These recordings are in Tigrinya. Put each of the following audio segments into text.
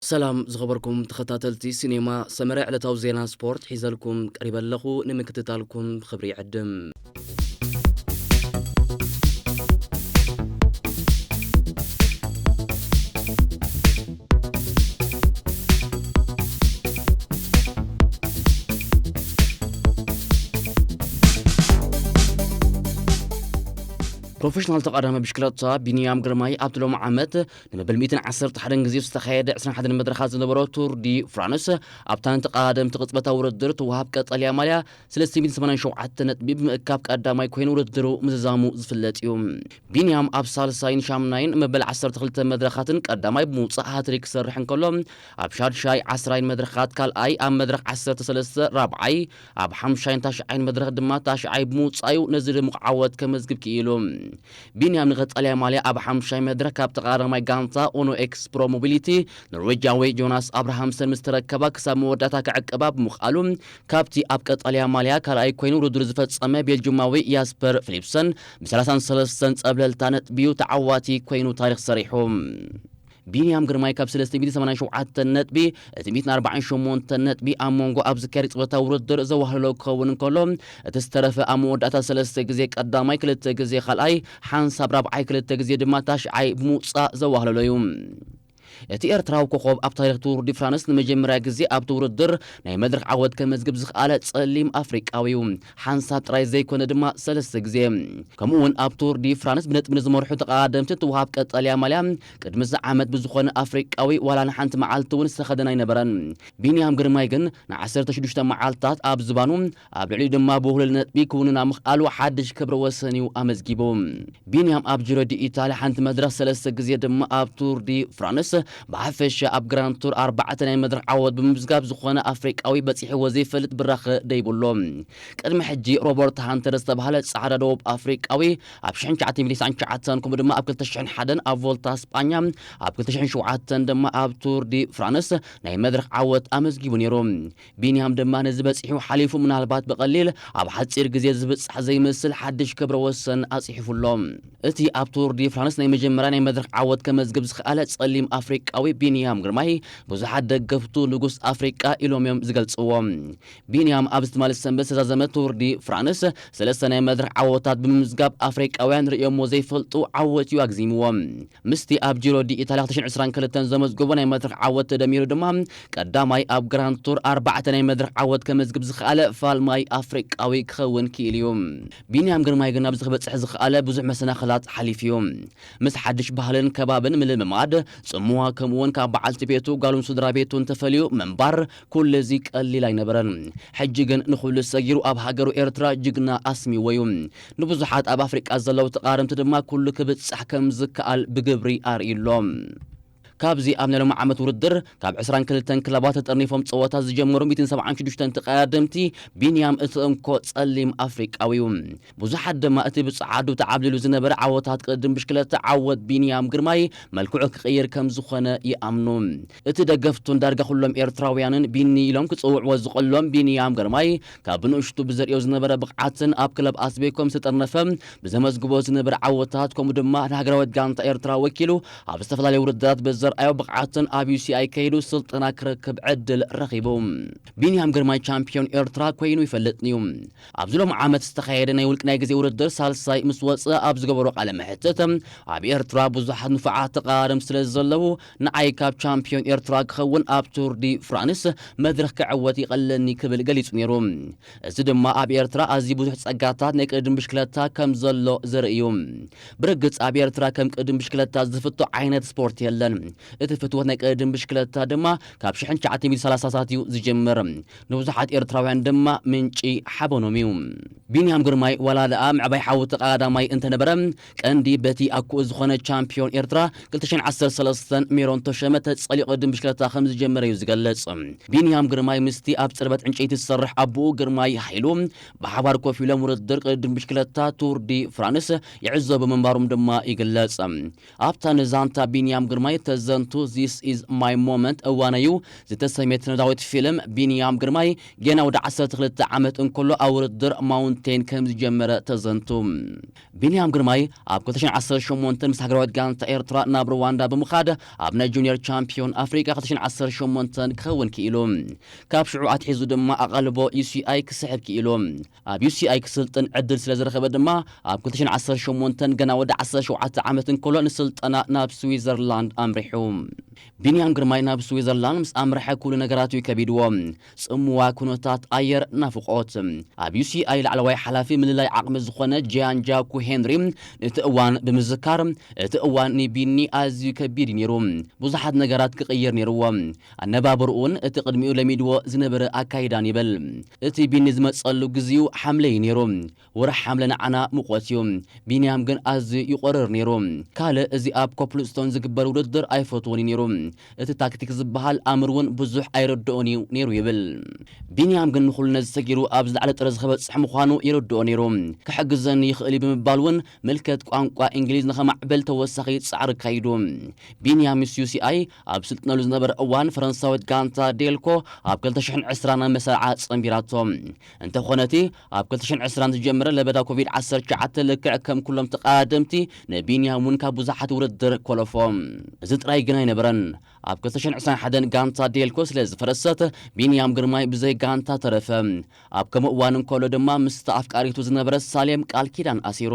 ሰላም ዝኸበርኩም ተኸታተልቲ ሲኔማ ሰመረ፣ ዕለታዊ ዜና ስፖርት ሒዘልኩም ቀሪበ ኣለኹ። ንምክትታልኩም ብኽብሪ ይዕድም። ፕሮፌሽናል ተቐዳዳሚ ብሽክለታ ቢንያም ግርማይ ኣብቲ ሎሚ ዓመት ንመበል ሚእትን ዓሰርተ ሓደን ግዜ ዝተኻየደ ዕስራን ሓደን መድረኻት ዝነበሮ ቱር ዲ ፍራንስ፣ ኣብታ ንተቐዳደምቲ ቅጽበታዊ ውድድር ትወሃብ ቀጠልያ ማልያ ሰለስተ ሚእትን ሰማንያን ሸውዓተ ነጥቢ ብምእካብ ቀዳማይ ኮይኑ ውድድሩ ምዝዛሙ ዝፍለጥ እዩ። ቢንያም ኣብ ሳልሳይን ሻምናይን መበል ዓሰርተ ክልተ መድረኻትን ቀዳማይ ብምውጻእ ሃትሪክ ክሰርሕ እንከሎ፣ ኣብ ሻድሻይ ዓስራይን መድረኻት ካልኣይ፣ ኣብ መድረኽ ዓሰርተ ሰለስተ ራብዓይ፣ ኣብ ሓምሻይን ታሽዓይን መድረኽ ድማ ታሽዓይ ብምውጻእ'ዩ ነዚ ድሙቕ ዓወት ከመዝግብ ክኢሉ። ቢንያም ንቀጠልያ ማልያ ኣብ ሓምሻይ መድረኽ ካብ ተቐዳዳማይ ጋንታ ኦኖ ኤክስ ፕሮ ሞቢሊቲ ኖርዌጃዊ ጆናስ ኣብርሃምሰን ምስ ተረከባ ክሳብ መወዳእታ ክዕቀባ ብምኽኣሉ፣ ካብቲ ኣብ ቀጠልያ ማልያ ካልኣይ ኮይኑ ውድድሩ ዝፈጸመ ቤልጁማዊ ያስፐር ፊሊፕሰን ብ ሰላሳን ሰለስተን ጸብለልታ ነጥቢ'ዩ ተዓዋቲ ኮይኑ ታሪኽ ሰሪሑ። ቢንያም ግርማይ ካብ ሰለስተ ሚእትን ሰማንያን ሸውዓተን ነጥቢ እቲ ሚእትን ኣርባዓን ሸሞንተን ነጥቢ ኣብ መንጎ ኣብ ዝካየድ ጸወታ ውድድር ዘዋህለሎ ክኸውን እንከሎ፣ እቲ ዝተረፈ ኣብ መወዳእታ ሰለስተ ግዜ ቀዳማይ፣ ክልተ ግዜ ካልኣይ፣ ሓንሳብ ራብዓይ፣ ክልተ ግዜ ድማ ታሽዓይ ብምውጻእ ዘዋህለሎ እዩ። እቲ ኤርትራዊ ኮኾብ ኣብ ታሪኽ ቱር ዲ ፍራንስ ንመጀመርያ ግዜ ኣብቲ ውድድር ናይ መድረኽ ዓወት ከመዝግብ ዝኽኣለ ጸሊም ኣፍሪቃዊ እዩ። ሓንሳብ ጥራይ ዘይኮነ ድማ ሰለስተ ግዜ። ከምኡ እውን ኣብ ቱር ዲ ፍራንስ ብነጥቢ ንዝመርሑ ተቐዳደምቲ እትወሃብ ቀጠልያ ማልያ ቅድሚ እዚ ዓመት ብዝኾነ ኣፍሪቃዊ ዋላ ንሓንቲ መዓልቲ እውን ዝተኸደነ ኣይነበረን። ቢንያም ግርማይ ግን ንዓሰርተ ሽዱሽተ መዓልታት ኣብ ዝባኑ ኣብ ልዕሊኡ ድማ ብውህሉል ነጥቢ ክውንና ምኽኣሉ ሓድሽ ክብረ ወሰን እዩ ኣመዝጊቡ። ቢንያም ኣብ ጂሮ ዲ ኢታልያ ሓንቲ መድረኽ ሰለስተ ግዜ ድማ ኣብ ቱር ዲ ፍራንስ ብሓፈሻ ኣብ ግራንድ ቱር ኣርባዕተ ናይ መድረኽ ዓወት ብምምዝጋብ ዝኾነ ኣፍሪቃዊ በጺሕዎ ዘይፈልጥ ብራኸ ደይቡ ኣሎ። ቅድሚ ሕጂ ሮበርት ሃንተር ዝተባህለ ጻዕዳ ደቡብ ኣፍሪቃዊ ኣብ ሽሕን ትሽዓተ ሚእትን ትስዓን ትሽዓተን ከምኡ ድማ ኣብ ክልተ ሽሕን ሓደን ኣብ ቮልታ ስጳኛ ኣብ ክልተ ሽሕን ሸውዓተን ድማ ኣብ ቱር ዲ ፍራንስ ናይ መድረኽ ዓወት ኣመዝጊቡ ነይሩ። ቢንያም ድማ ነዚ በጺሑ ሓሊፉ ምናልባት ብቐሊል ኣብ ሓጺር ግዜ ዝብጻሕ ዘይመስል ሓድሽ ክብረ ወሰን ኣጽሒፉ ኣሎ። እቲ ኣብ ቱር ዲ ፍራንስ ናይ መጀመርያ ናይ መድረኽ ዓወት ከመዝግብ ዝኸኣለ ጸሊም ኣፍሪቃዊ ቢንያም ግርማይ ብዙሓት ደገፍቱ ንጉስ ኣፍሪቃ ኢሎም እዮም ዝገልጽዎ። ቢንያም ኣብዚ ትማሊ ሰንበት ዝተዛዘመ ቱር ዲ ፍራንስ ሰለስተ ናይ መድረኽ ዓወታት ብምምዝጋብ ኣፍሪቃውያን ርእዮሞ ዘይፈልጡ ዓወት እዩ ኣግዚምዎ። ምስቲ ኣብ ጂሮ ዲ ኢታልያ ክልተ ሽሕን ዕስራን ክልተን ዘመዝገቦ ናይ መድረኽ ዓወት ተደሚሩ ድማ ቀዳማይ ኣብ ግራንድ ቱር ኣርባዕተ ናይ መድረኽ ዓወት ከመዝግብ ዝኸኣለ ፋልማይ ኣፍሪቃዊ ክኸውን ክኢሉ እዩ። ቢንያም ግርማይ ግን ኣብዚ ክበጽሕ ዝኸኣለ ብዙሕ መሰናኽላት ሓሊፉ እዩ። ምስ ሓድሽ ባህልን ከባብን ምልምማድ፣ ጽምዋ፣ ከምኡ እውን ካብ በዓልቲ ቤቱ፣ ጓሉን ስድራ ቤቱን ተፈልዩ ምንባር ኩሉ እዚ ቀሊል ኣይነበረን። ሕጂ ግን ንኹሉ ሰጊሩ ኣብ ሃገሩ ኤርትራ ጅግና ኣስሚዎ እዩ። ንብዙሓት ኣብ ኣፍሪቃ ዘለዉ ተቓረምቲ ድማ ኩሉ ክብጻሕ ከም ዝከኣል ብግብሪ ኣርእዩ ኣሎ። ካብዚ ኣብ ናይ ሎሚ ዓመት ውድድር ካብ ዕስራን ክልተን ክለባት ተጠርኒፎም ጸወታ ዝጀመሩ ሚእትን ሰብዓን ሽዱሽተን ተቐዳደምቲ ቢንያም እቲ እንኮ ጸሊም ኣፍሪቃዊ እዩ። ብዙሓት ድማ እቲ ብጸዓዱ ተዓብሊሉ ዝነበረ ዓወታት ቅድድም ብሽክለታ ዓወት ቢንያም ግርማይ መልክዑ ክቕይር ከም ዝኾነ ይኣምኑ። እቲ ደገፍቱን ዳርጋ ኩሎም ኤርትራውያንን ቢኒ ኢሎም ክጽውዕዎ ዝቐሎም ቢንያም ግርማይ ካብ ብንእሽቱ ብዘርእዮ ዝነበረ ብቕዓትን ኣብ ክለብ ኣስቤኮ ምስ ተጠርነፈ ብዘመዝግቦ ዝነበረ ዓወታት ከምኡ ድማ ንሃገራዊት ጋንታ ኤርትራ ወኪሉ ኣብ ዝተፈላለዩ ውድድራት ብዘርኣዮ ብቕዓትን ኣብ ዩ ሲ ኣይ ከይዱ ስልጠና ክረክብ ዕድል ረኺቡ። ቢንያም ግርማይ ቻምፒዮን ኤርትራ ኮይኑ ይፈልጥ እዩ። ኣብዚ ሎሚ ዓመት ዝተኻየደ ናይ ውልቂ ናይ ግዜ ውድድር ሳልሳይ ምስ ወጸ ኣብ ዝገበሮ ቃለ መሕትት፣ ኣብ ኤርትራ ብዙሓት ንፉዓት ተቐዳደምቲ ስለ ዘለዉ ንዓይ ካብ ቻምፒዮን ኤርትራ ክኸውን ኣብ ቱር ዲ ፍራንስ መድረኽ ክዕወት ይቐለኒ ክብል ገሊጹ ነይሩ። እዚ ድማ ኣብ ኤርትራ ኣዝዩ ብዙሕ ጸጋታት ናይ ቅድድም ብሽክለታ ከም ዘሎ ዘርኢ እዩ። ብርግጽ ኣብ ኤርትራ ከም ቅድድም ብሽክለታ ዝፍቶ ዓይነት ስፖርት የለን። እቲ ፍትወት ናይ ቅድድም ብሽክለታ ድማ ካብ ሽሕን ትሽዓተ ሚእትን ሰላሳታት እዩ ዝጅምር። ንብዙሓት ኤርትራውያን ድማ ምንጪ ሓበኖም እዩ። ቢንያም ግርማይ ዋላ ደኣ ምዕባይ ሓዊ ተቐዳዳማይ እንተነበረ፣ ቀንዲ በቲ ኣኩኡ ዝኾነ ቻምፒዮን ኤርትራ ክልተ ሽሕን ዓሰርተ ሰለስተን ሜሮን ተሾመ ተጸሊኡ ቅድድም ብሽክለታ ከም ዝጀመረ እዩ ዝገልጽ። ቢንያም ግርማይ ምስቲ ኣብ ጽርበት ዕንጨይቲ ዝሰርሕ ኣቦኡ ግርማይ ሃይሉ ብሓባር ኮፍ ኢሎም ውድድር ቅድድም ብሽክለታ ቱር ዲ ፍራንስ ይዕዘቡ ምንባሮም ድማ ይግለጽ። ኣብታ ንዛንታ ቢንያም ግርማይ ተዘ- ተዘንቱ። This is my moment፣ እዋነዩ ዝተሰምየት ነዳዊት ፊልም፣ ቢንያም ግርማይ ገና ወደ ዓሰርተ ክልተ ዓመት እንከሎ ኣብ ውድድር ማውንቴን ከም ዝጀመረ ተዘንቱ። ቢንያም ግርማይ ኣብ ክልተ ሽሕን ዓሰርተ ሸሞንተን ምስ ሃገራዊት ጋንታ ኤርትራ ናብ ሩዋንዳ ብምኻድ ኣብ ናይ ጁኒየር ቻምፒዮን ኣፍሪቃ ክልተ ሽሕን ዓሰርተ ሸሞንተን ክኸውን ክኢሉ። ካብ ሽዑ ኣትሒዙ ድማ ኣቓልቦ ዩ ሲ ኣይ ክስሕብ ክኢሉ። ኣብ ዩ ሲ ኣይ ክስልጥን ዕድል ስለ ዝረኸበ ድማ ኣብ ክልተ ሽሕን ዓሰርተ ሸሞንተን ገና ወዲ ዓሰርተ ሸውዓተ ዓመት እንከሎ ንስልጠና ናብ ስዊዘርላንድ ኣምሪሑ። ቢንያም ግርማይ ናብ ስዊዘርላንድ ምስ ኣምርሐ ኩሉ ነገራት እዩ ከቢድዎ። ጽምዋ፣ ኩነታት ኣየር፣ ናፍቖት። ኣብ ዩ ሲ ኣይ ላዕለዋይ ሓላፊ ምልላይ ዓቕሚ ዝኾነ ጂያን ጃኩ ሄንሪ ነቲ እዋን ብምዝካር፣ እቲ እዋን ንቢኒ ኣዝዩ ከቢድ እዩ ነይሩ። ብዙሓት ነገራት ክቕይር ነይርዎ። ኣነባብርኡን እቲ ቅድሚኡ ለሚድዎ ዝነበረ ኣካይዳን ይብል። እቲ ቢኒ ዝመጸሉ ግዜኡ ሓምለ እዩ ነይሩ። ወርሒ ሓምለ ንዓና ሙቐት እዩ። ቢንያም ግን ኣዝዩ ይቆርር ነይሩ። ካልእ እዚ ኣብ ኮፕልስቶን ዝግበር ውድድር ኣይፈትዎን እዩ ነይሩ። እቲ ታክቲክ ዝበሃል ኣምር እውን ብዙሕ ኣይረድኦን እዩ ነይሩ ይብል። ቢንያም ግን ንኹሉ ነዚ ሰጊሩ ኣብ ዝለዓለ ጥረ ዝኸበጽሕ ምዃኑ ይረድኦ ነይሩ። ክሕግዘኒ ይኽእል እዩ ብምባል እውን ምልከት ቋንቋ እንግሊዝ ንኸማዕብል ተወሳኺ ጻዕሪ ኣካይዱ። ቢንያም ምስ ዩ ሲ ኣይ ኣብ ስልጥነሉ ዝነበረ እዋን ፈረንሳዊት ጋንታ ዴልኮ ኣብ ክልተ ሽሕን ዕስራን ናብ መሰርዓ ጸንቢራቶ። እንተኾነ እቲ ኣብ ክልተ ሽሕን ዕስራን ዝጀመረ ለበዳ ኮቪድ ዓሰርተ ትሽዓተ ልክዕ ከም ኩሎም ተቓደምቲ ንቢንያም እውን ካብ ብዙሓት ውድድር ኮለፎ። እዚ ጥራይ ግን ኣይነበረን። ኣብ ክልተ ሽሕን ዕስራን ሓደን ጋንታ ዴልኮ ስለ ዝፈረሰት ቢንያም ግርማይ ብዘይ ጋንታ ተረፈ። ኣብ ከምኡ እዋን እንከሎ ድማ ምስቲ ኣፍቃሪቱ ዝነበረ ሳሌም ቃል ኪዳን ኣሲሩ።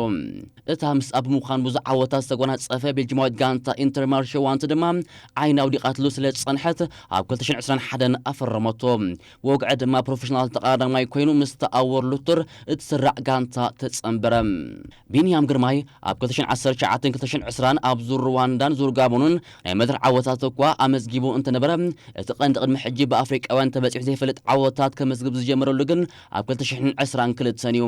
እታ ምስኣ ብምዃን ብዙሕ ዓወታት ዝተጎናጸፈ ቤልጂማዊት ጋንታ ኢንተርማርሼ ዋንቲ ድማ ዓይና ኣውዲቓትሉ ስለ ዝጸንሐት ኣብ ክልተ ሽሕን ዕስራን ሓደን ኣፈረመቶ። ወግዐ ድማ ፕሮፌሽናል ተቐዳዳማይ ኮይኑ ምስታ ኣብ ወርልድ ቱር እትስራዕ ጋንታ ተጸንበረ። ቢንያም ግርማይ ኣብ ክልተ ሽሕን ዓሰርተ ትሽዓተን ክልተ ሽሕን ዕስራን ኣብ ዙር ሩዋንዳን ዙር ጋቦኑን ናይ መድረኽ ዓወታት እኳ ኣመዝጊቡ እንተነበረ፣ እቲ ቀንዲ ቅድሚ ሕጂ ብኣፍሪቃውያን ተበጺሑ ዘይፈልጥ ዓወታት ከመዝግብ ዝጀመረሉ ግን ኣብ ክልተ ሽሕን ዕስራን ክልተን እዩ።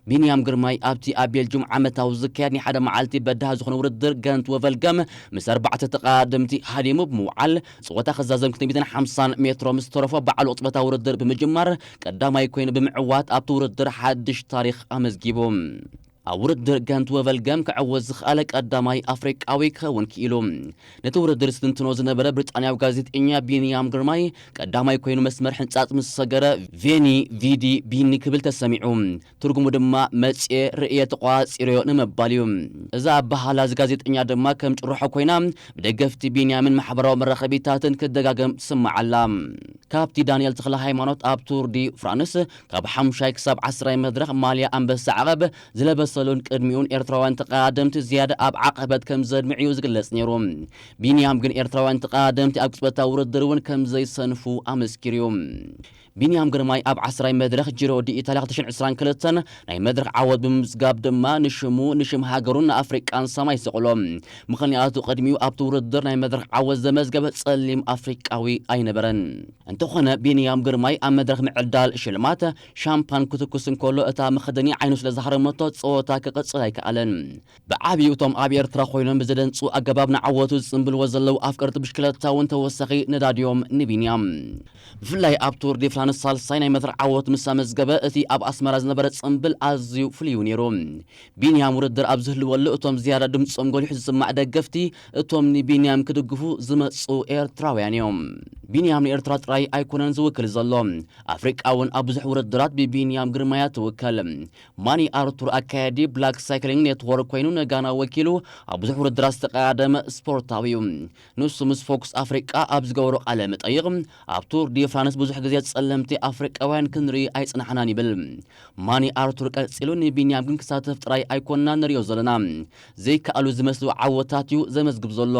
ቢንያም ግርማይ ኣብቲ ኣብ ቤልጁም ዓመታዊ ዝካየድ ናይ ሓደ መዓልቲ በዳህ ዝኾነ ውድድር ገንት ወቨልገም ምስ ኣርባዕተ ተቓደምቲ ሃዲሙ ብምውዓል፣ ጸወታ ክዛዘም ክልተ ሚእትን ሓምሳን ሜትሮ ምስ ተረፎ ባዕሉ ቅጽበታዊ ውድድር ብምጅማር ቀዳማይ ኮይኑ ብምዕዋት ኣብቲ ውድድር ሓድሽ ታሪኽ ኣመዝጊቡ። ኣብ ውድድር ገንት ወቨልገም ክዕወት ዝኸኣለ ቀዳማይ ኣፍሪቃዊ ክኸውን ክኢሉ። ነቲ ውድድር ዝትንትኖ ዝነበረ ብሪጣንያዊ ጋዜጠኛ ቢንያም ግርማይ ቀዳማይ ኮይኑ መስመር ሕንጻጽ ምስ ሰገረ ቬኒ ቪዲ ቢኒ ክብል ተሰሚዑ። ትርጉሙ ድማ መጽየ ርእየ ተቋጺረዮ ንምባል እዩ። እዛ ኣበሃህላ እዚ ጋዜጠኛ ድማ ከም ጭርሖ ኮይና ብደገፍቲ ቢንያምን ማሕበራዊ መራኸቢታትን ክደጋገም ትስማዕ ኣላ። ካብቲ ዳንኤል ተኽለ ሃይማኖት ኣብ ቱር ዲ ፍራንስ ካብ ሓሙሻይ ክሳብ ዓስራይ መድረኽ ማልያ ኣንበሳ ዓቐብ ዝለበሰሉን ቅድሚኡን ኤርትራውያን ተቐዳደምቲ ዝያዳ ኣብ ዓቐበት ከም ዘድምዕ እዩ ዝግለጽ ነይሩ። ቢንያም ግን ኤርትራውያን ተቐዳደምቲ ኣብ ቅጽበታዊ ውድድር እውን ከም ዘይሰንፉ ኣመስኪሩ እዩ። ቢንያም ግርማይ ኣብ ዓስራይ መድረኽ ጂሮ ዲ ኢታልያ ክልተ ሽሕን ዕስራን ክልተን ናይ መድረኽ ዓወት ብምምዝጋብ ድማ ንሽሙ፣ ንሽም ሃገሩን ንኣፍሪቃን ሰማይ ሰቕሎ። ምኽንያቱ ቅድሚኡ ኣብቲ ውድድር ናይ መድረኽ ዓወት ዘመዝገበ ጸሊም ኣፍሪቃዊ ኣይነበረን። እንተኾነ ቢንያም ግርማይ ኣብ መድረኽ ምዕዳል ሽልማት ሻምፓን ክትኩስ እንከሎ እታ መኽደኒ ዓይኑ ስለ ዝሃረመቶ ጸወታ ክቕጽል ኣይከኣለን። ብዓቢኡ እቶም ኣብ ኤርትራ ኮይኖም ብዘደንጹ ኣገባብ ንዓወቱ ዝጽንብልዎ ዘለዉ ኣፍቀርቲ ብሽክለታ እውን ተወሳኺ ነዳዲ እዮም ንቢንያም። ብፍላይ ኣብ ቱር ዲ ፍራንስ ሳልሳይ ናይ መድረኽ ዓወት ምስ ኣመዝገበ እቲ ኣብ ኣስመራ ዝነበረ ጽንብል ኣዝዩ ፍሉይ እዩ ነይሩ። ቢንያም ውድድር ኣብ ዝህልወሉ እቶም ዝያዳ ድምጾም ጎሊሑ ዝስማዕ ደገፍቲ እቶም ንቢንያም ክድግፉ ዝመጹ ኤርትራውያን እዮም። ቢንያም ንኤርትራ ጥራይ ኣይኮነን ዝውክል ዘሎ። ኣፍሪቃ እውን ኣብ ብዙሕ ውድድራት ብቢንያም ግርማይ እያ ትውከል። ማኒ ኣርቱር ኣካያዲ ብላክ ሳይክሊንግ ኔትወርክ ኮይኑ ንጋና ወኪሉ ኣብ ብዙሕ ውድድራት ዝተቐዳደመ ስፖርታዊ እዩ። ንሱ ምስ ፎክስ ኣፍሪቃ ኣብ ዝገበሮ ቃለ መጠይቕ ኣብ ቱር ዲ ፍራንስ ብዙሕ ግዜ ጸለምቲ ኣፍሪቃውያን ክንርኢ ኣይጽናሕናን ይብል። ማኒ ኣርቱር ቀጺሉ ንቢንያም ግን ክሳተፍ ጥራይ ኣይኮንና ንሪኦ ዘለና። ዘይከኣሉ ዝመስሉ ዓወታት እዩ ዘመዝግብ ዘሎ።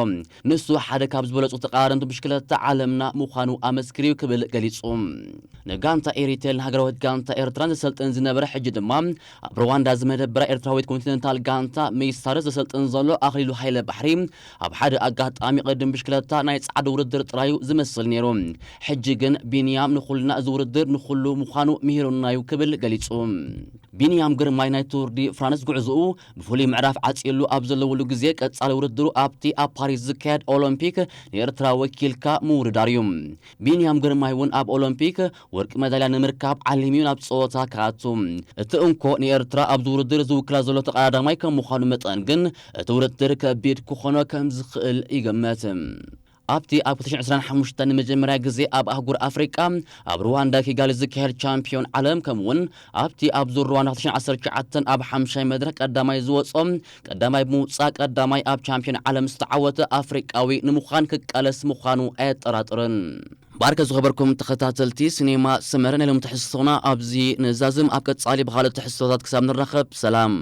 ንሱ ሓደ ካብ ዝበለጹ ተቓረንቲ ብሽክለታ ዓለምና ምዃኑ ኣመስኪሩ ክብል ገሊጹ። ንጋንታ ኤሪቴል ንሃገራዊት ጋንታ ኤርትራን ዘሰልጥን ዝነበረ ሕጂ ድማ ኣብ ሩዋንዳ ዝመደበራ ኤርትራዊት ኮንቲነንታል ጋንታ ሜይሳርስ ዘሰልጥን ዘሎ ኣኽሊሉ ሃይለ ባሕሪ ኣብ ሓደ ኣጋጣሚ ቅድም ብሽክለታ ናይ ጻዕዲ ውድድር ጥራዩ ዝመስል ነይሩ። ሕጂ ግን ቢንያም ንኹልና እዚ ውድድር ንኹሉ ምዃኑ ምሂሩና እዩ ክብል ገሊጹ። ቢንያም ግርማይ ናይ ቱር ዲ ፍራንስ ጉዕዝኡ ብፍሉይ ምዕራፍ ዓጽየሉ ኣብ ዘለወሉ ግዜ ቀጻሊ ውድድሩ ኣብቲ ኣብ ፓሪስ ዝካየድ ኦሎምፒክ ንኤርትራ ወኪልካ ምውድዳር እዩ። ቢንያም ግርማይ እውን ኣብ ኦሎምፒክ ወርቂ መዳልያ ንምርካብ ዓሊሙ እዩ ናብ ጸወታ ክኣቱ። እቲ እንኮ ንኤርትራ ኣብዚ ውድድር ዝውክላ ዘሎ ተቐዳዳማይ ከም ምዃኑ መጠን ግን እቲ ውድድር ከቢድ ክኾኖ ከም ዝኽእል ይግመት። ኣብቲ ኣብ ክልተ ሽሕን ዕስራን ሓሙሽተን ንመጀመርያ ግዜ ኣብ ኣህጉር ኣፍሪቃ ኣብ ሩዋንዳ ኪጋሊ ዝካየድ ቻምፒዮን ዓለም፣ ከምኡ እውን ኣብቲ ኣብ ዙር ሩዋንዳ ክልተ ሽሕን ዓሰርተ ትሽዓተን ኣብ ሓምሻይ መድረኽ ቀዳማይ ዝወጾ፣ ቀዳማይ ብምውጻእ ቀዳማይ ኣብ ቻምፒዮን ዓለም ዝተዓወተ ኣፍሪቃዊ ንምዃን ክቃለስ ምዃኑ ኣየጠራጥርን። ባርከ ዝኸበርኩም ተኸታተልቲ ሲኔማ ሰመረ፣ ናይ ሎሚ ትሕዝቶና ኣብዚ ንዛዝም። ኣብ ቀጻሊ ብኻልእ ትሕዝቶታት ክሳብ ንራኸብ ሰላም።